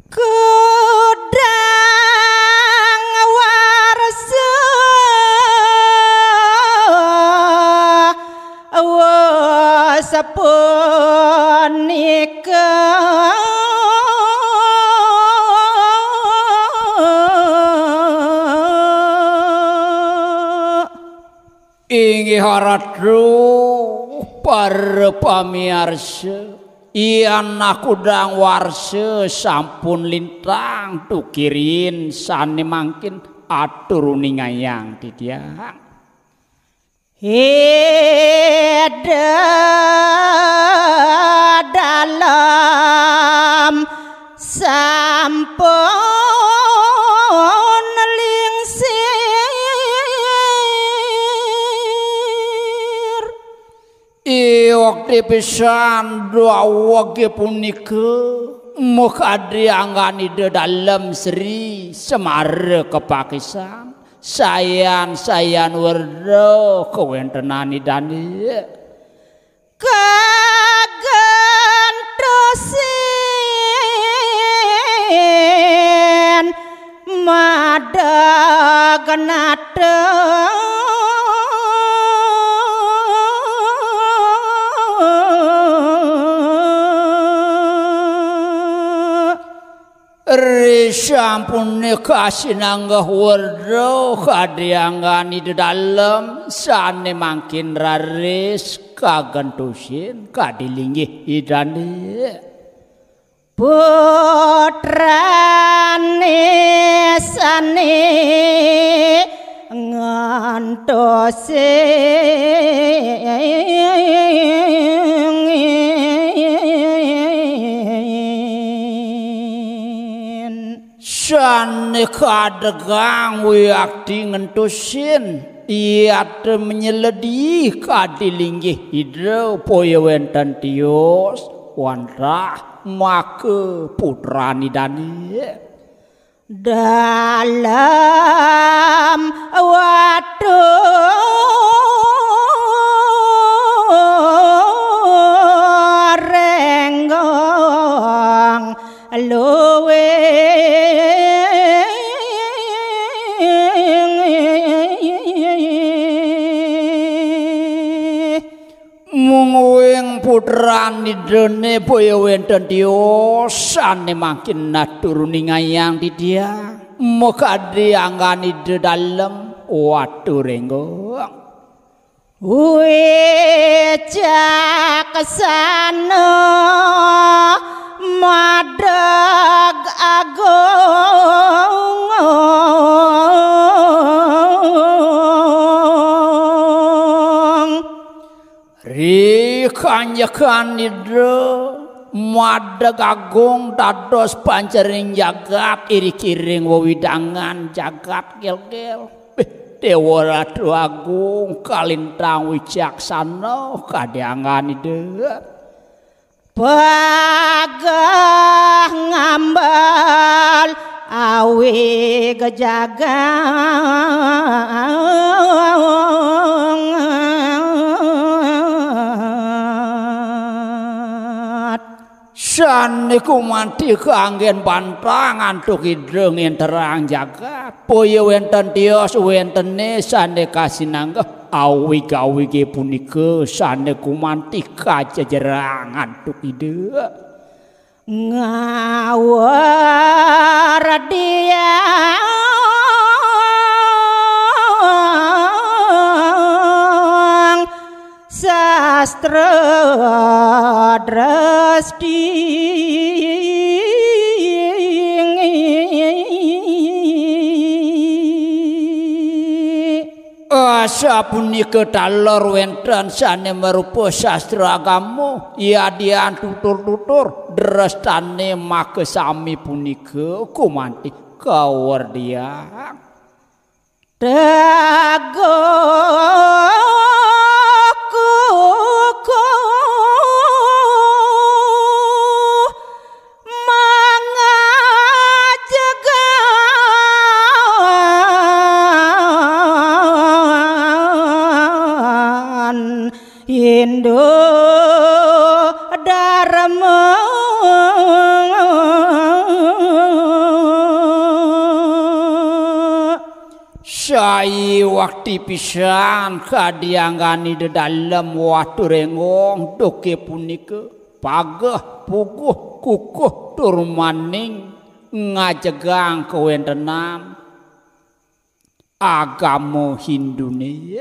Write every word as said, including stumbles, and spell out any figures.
Kudang warsa wus punika. Inggih ratu, para pamiarsa, yan kudang warsa sampun lintang tukirin sane mangkin atur uningayang titiang. Ida dalem sampun lingsir. Iwakti pisan dawege punika makadi anggan Ida Dalem Sri Semara kapakisan. Sayan-sayan werda kawentenan Idane. Kagentosin madeg nata. Risampune kasinanggeh werda kadi anggan Ida Dalem sane mangkin raris kagentosin kadi linggih Idane. Putrane sane ngantosin. Sane kadegang wiakti ngentosin, yata menyeledi kadi linggih Ida, boya wenten tios, wantah maka putran Idane. Dalam watu renggong luwih. Mungguing putran Idane boya wenten tiosane mangkin natur uningayang titiang. Makadi anggan Ida Dalem watu renggong. Wicaksana madeg agung. Ri kanjekan Ida madeg agung dados pancering jagat, iring-iring wewidangan jagat gel-gel. Beh, Dewa Ratu Agung kalintang wicaksana kadi anggan Ida. Pageh ngambal awig jagat. Sane gumanti kanggen bantang antuk Ida ngenterang jagat. Boya wenten tios wentene sane kasinanggeh awig-awige punika sane gumanti kajejerang antuk Ida. Ngawerdiang sastra dresti. Asapunika taler wenten sane marupa sastra agama, yadian tutur-tutur drestane makasami punika gumanti kawerdiang. Teguh kukuh mangajegan Hindu Dharma. Ai wakti pisan kadi anggani dedalem Watu Renggong duke punika pageh puguh kukuh tur maning ngajegang kawentenan agama Hindune.